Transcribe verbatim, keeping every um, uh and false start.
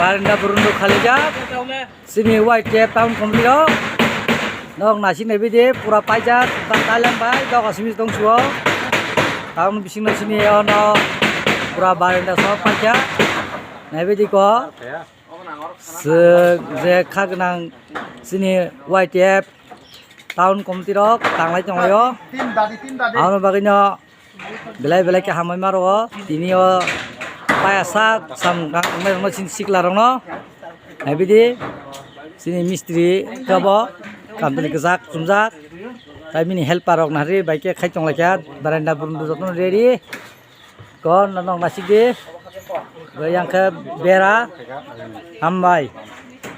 Barenda burundu khalijak. Sini Y T F town committee rok. Nok nasik nai bidi pura paijak. Thailand bai dok asimi tong suo. Town bising no sini ono pura barenda sok paijak. Nai bidi ko. Sik je kha gwnang sini Y T F town committee rok tanglai tonglaio. Abo bagwino belai belai khe hambai ma rwo. Tini o paya sak sam gang tongnai rokno chini sikla rokno naibidi chini mistri khe bo kamtwlwi kwchak chumjak tai bini helper rok nahari bai khe khai tonglaikha barenda burundu jotono ready. Kon nonok nasik di yang khe bera hambai.